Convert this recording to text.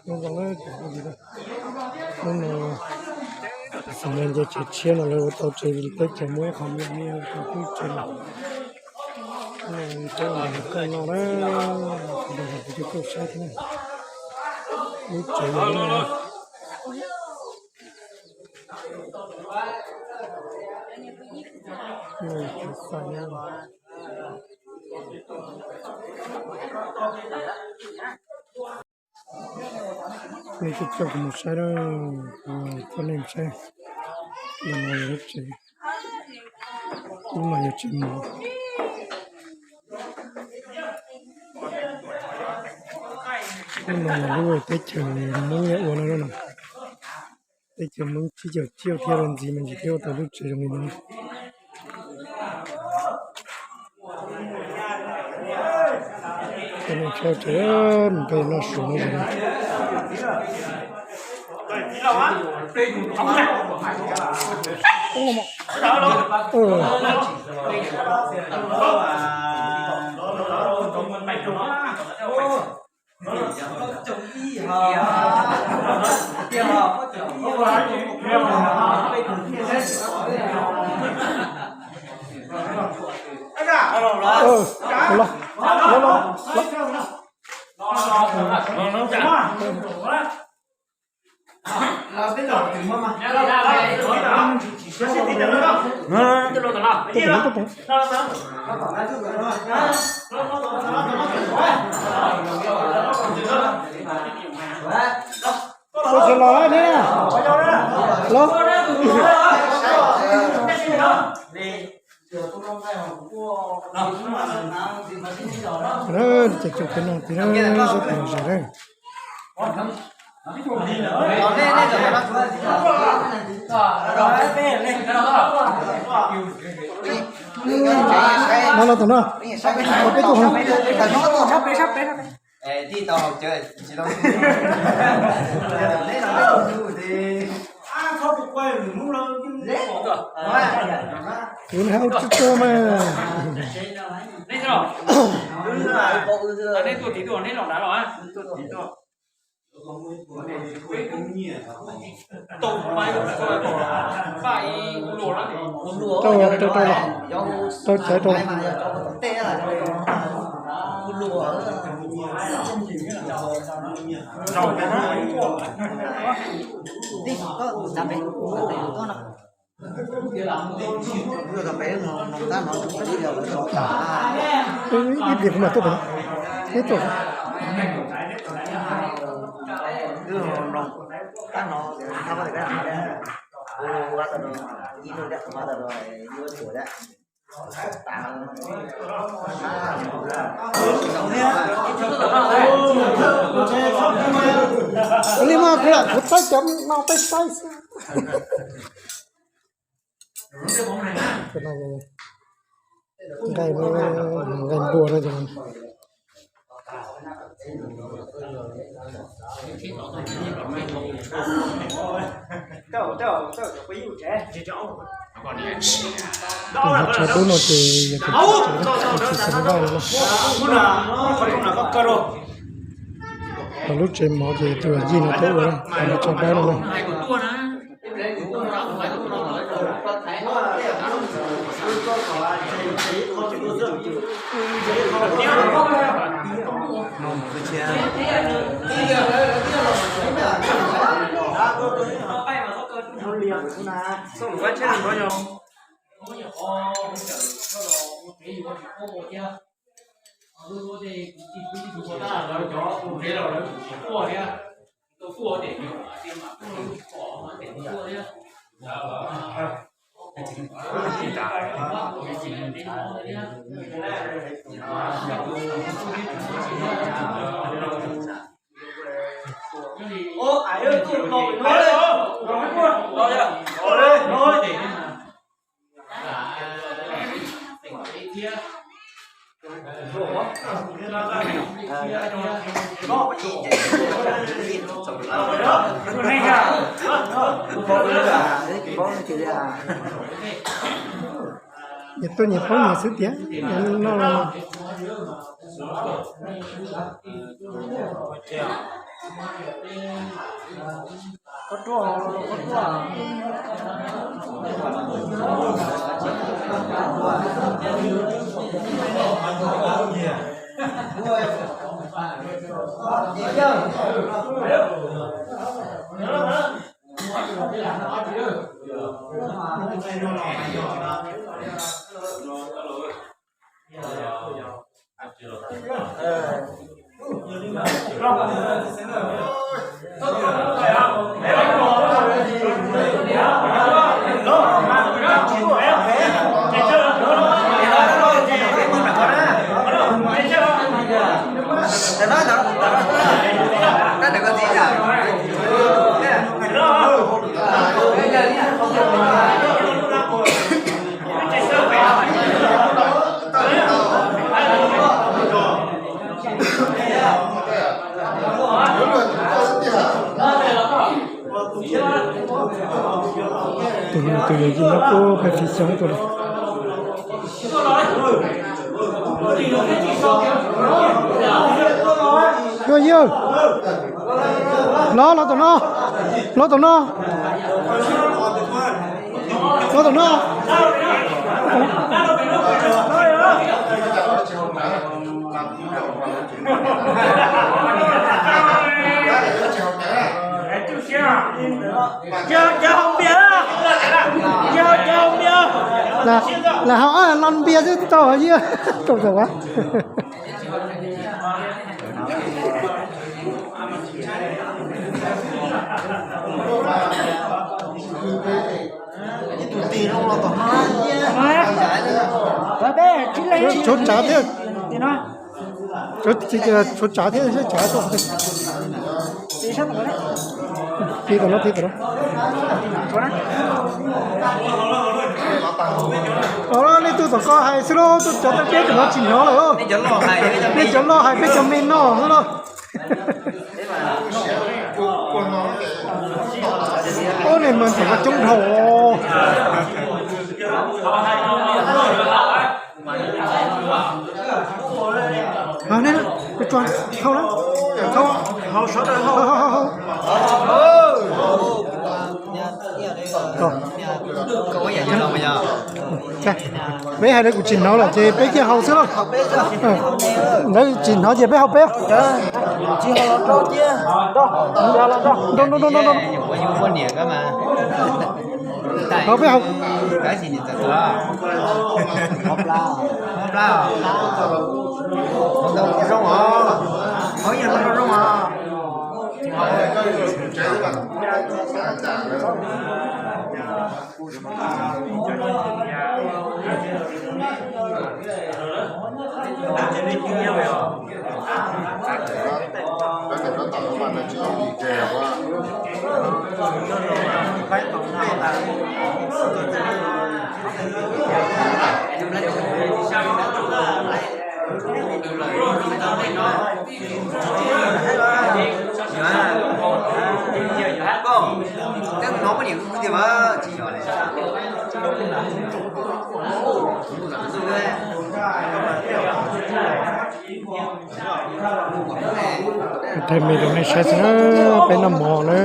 Nyob zoo na, hnub no xeem Las nce tsev tshiab no lawv ua tau tsev li teb chaws Hmoob ib qho me me ua tau lub tsev no. Peb ua nram qeej no na, sawv daws los kuv coj koj saib thiab na. Lub tsev no na. Tsev xais na. Nej coj kuv mus saib na, coj nej mus saib. Lub no yog lub tsev, lub no yog tsev mov. Lub no yog lub teb chaws Hmoob nyob ua no na. Teb chaws Hmoob tsib caug cuaj thiab los ntxiv me ntsis thiab ua tau lub tsev zoo li no. Cov neeg tshaj tsev nqe noj su no. Ua tsis los ne los. Ces cov peb no ti na, sab pem zos na. No los tom no, peb tuaj hauv. Kuv hais ua tsuj tsuag mas. Rau, rau, rau, rau caiv rau. Ib pliag kuv mam tuaj pem no, ib tuaj. Li mas kuv lam kuv thaij cov no peb saib xwb. Nqaij, nqaij npua no. Tshav dub no ces yog tus tsev, tus txiv xeev Vaj no. Ho lub tsev mov ces tus yij no tuaj ua na, tshav dub no na. Nyias tuaj nyias paub nyias xwb tiag, noj los. Tus no tus yawg yij nyob puag pem txiv xyoob tus no. Yawg, yawg, los, los tom no, los tom no, los tom no. Lam haus ob los npias xwb tau yawg, tau tau. Tshuav tsav thiab, tshuav tsav thiab, tsav tuaj. Tiv tom no, tiv tom no. Ua, nej tug tom ko hais xwb lauj, tuaj cov peb cov no tsis hnov lawm. Nej cov loj hais peb cov me noj xwb lauj. Ub, nej mas ntxim coob dhau. Hau na, hau, hau, hau. Peb hais li kuv tsis hnov lawm ces peb cia hau xwb lauj. Lawv tsis hnov ces peb hau peb. Hau peb hau. Thaij me rau nej saib xwb na, peb noj mov na.